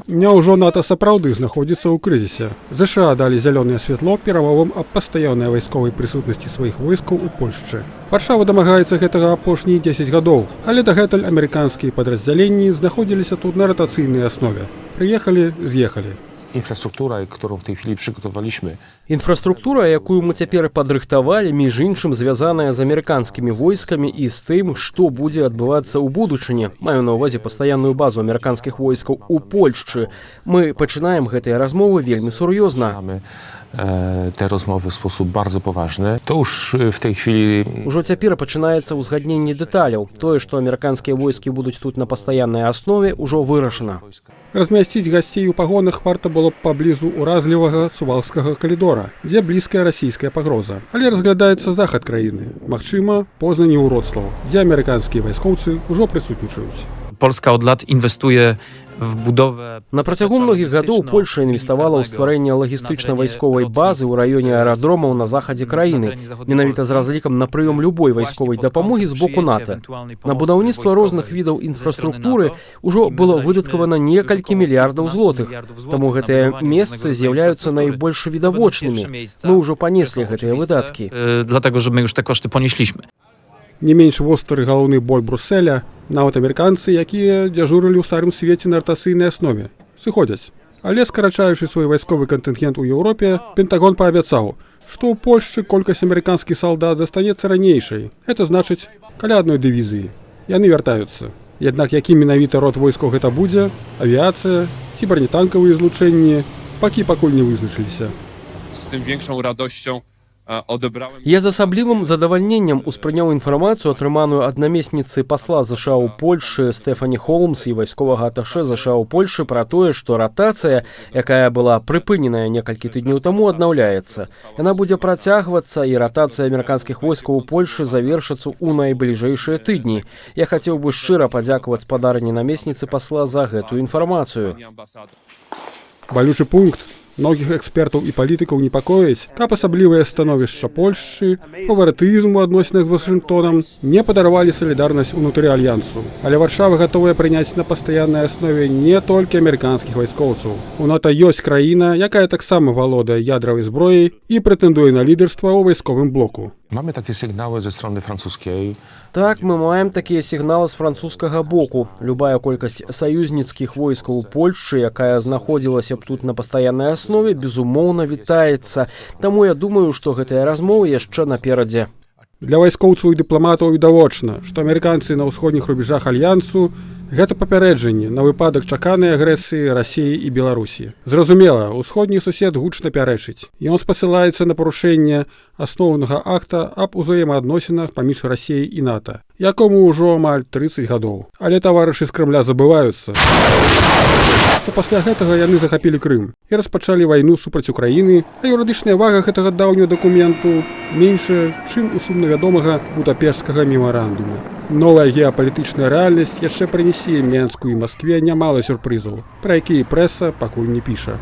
Няўжо НАТО сапраўды знаходзіцца ў крызісе? ЗША далі зялёнае святло перамовам аб пастаяннай вайсковай прысутнасці сваіх войскаў у Польшчы. Варшава дамагаецца гэтага апошнія 10 гадоў, але дагэтуль амерыканскія падраздзяленні знаходзіліся тут на ратацыйнай аснове. Прыехалі, з'ехалі. Infrastruktura, którą w tej chwili przygotowaliśmy, Інфраструктура, якую мы цяпер падрыхтавалі, між іншым, звязаная з амерыканскімі войскамі і з тым, што будзе адбывацца ў будучыні. Маю на ўвазе пастаянную базу амерыканскіх войскаў у Польшчы. Мы пачынаем гэтыя размовы вельмі сур'ёзна. Mamy te rozmowy w sposób bardzo poważny. To już w tej chwili Ужо цяпер пачынаецца ўзгадненне дэталяў. Тое, што амерыканскія войскі будуць тут на пастаяннай аснове, ужо вырашана. Размясціць гасцей у пагонах варта было б паблізу уразлівага Сувалкскага калідора, дзе блізкая расійская пагроза. Але разглядаецца захад краіны, магчыма, Познань і Уроцлаў, дзе амерыканскія вайскоўцы ўжо прысутнічаюць. Polska od lat inwestuje w budowę На працягу многіх гадоў Польша інвеставала ў стварэнне лагістычна-вайсковай базы ў раёне аэрадромаў на захадзе краіны, менавіта з разлікам на прыём любой вайсковай дапамогі з боку НАТО. На будаўніцтва розных відаў інфраструктуры ўжо было выдаткавана некалькі мільярдаў злотых, таму гэтыя месцы з'яўляюцца найбольш відавочнымі. Мы ўжо панеслі гэтыя выдаткі. Dlatego, że my już te koszty ponieśliśmy. Не менш востры галоўны боль Брусэля, нават амерыканцы, якія дзяжурылі ў старым свеце на ратацыйнай аснове, сыходзяць. Але, скарачаючы свой вайсковы кантынгент у Еўропе, Пентагон паабяцаў, што ў Польшчы колькасць амерыканскіх салдат застанецца ранейшай. Это значыць, каля адной дывізіі. Яны вяртаюцца. Аднак які менавіта род войскаў гэта будзе, авіяцыя ці бронетанкавыя злучэнні, бакі пакуль не вызначыліся. Z tym większą radością odebrałem. Я з асаблівым задавальненнем успрыняў інфармацыю, атрыманую ад намесніцы пасла ЗША ў Польшчы Стэфані Холмс і вайсковага аташэ ЗША ў Польшчы пра тое, што ратацыя, якая была прыпыненая некалькі тыдняў таму, аднаўляецца. Яна будзе працягвацца, і ратацыя амерыканскіх войскаў у Польшчы завершыцца ў найбліжэйшыя тыдні. Я хацеў бы шчыра падзякаваць спадарыні намесніцы пасла за гэтую інфармацыю. Pani ambasador. Балючы пункт. Многіх экспертаў і палітыкаў непакоіць, каб асаблівае становішча Польшчы, фаварытызм у адносінах з Вашынгтонам не падарвалі салідарнасць унутры альянсу. Але Варшава гатовая прыняць на пастаяннай аснове не толькі амерыканскіх вайскоўцаў. У НАТО ёсць краіна, якая таксама валодае ядравай зброяй і прэтэндуе на лідарства ў вайсковым блоку. Mamy takie sygnały ze strony francuskiej. Так, мы маем такія сігналы з французскага боку. Любая колькасць саюзніцкіх войскаў у Польшчы, якая знаходзілася б тут на пастаяннай аснове, безумоўна, вітаецца. Таму я думаю, што гэтыя размовы яшчэ наперадзе. Для вайскоўцаў і дыпламатаў відавочна, што амерыканцы на ўсходніх рубежах альянсу — гэта папярэджанне на выпадак чаканай агрэсіі Расіі і Беларусі. Зразумела, усходні сусед гучна пярэчыць. Ён спасылаецца на парушэнне асноўнага акта аб узаемаадносінах паміж Расіяй і НАТО, якому ўжо амаль 30 гадоў. Але таварышы з Крамля забываюцца, што пасля гэтага яны захапілі Крым і распачалі вайну супраць Украіны, а юрыдычная вага гэтага даўняга дакументу меншая, чым у сумнавядомага Будапешцкага мемарандуму. Новая геапалітычная рэальнасць яшчэ прынесе Менску і Маскве нямала сюрпрызаў, пра якія прэса пакуль не піша.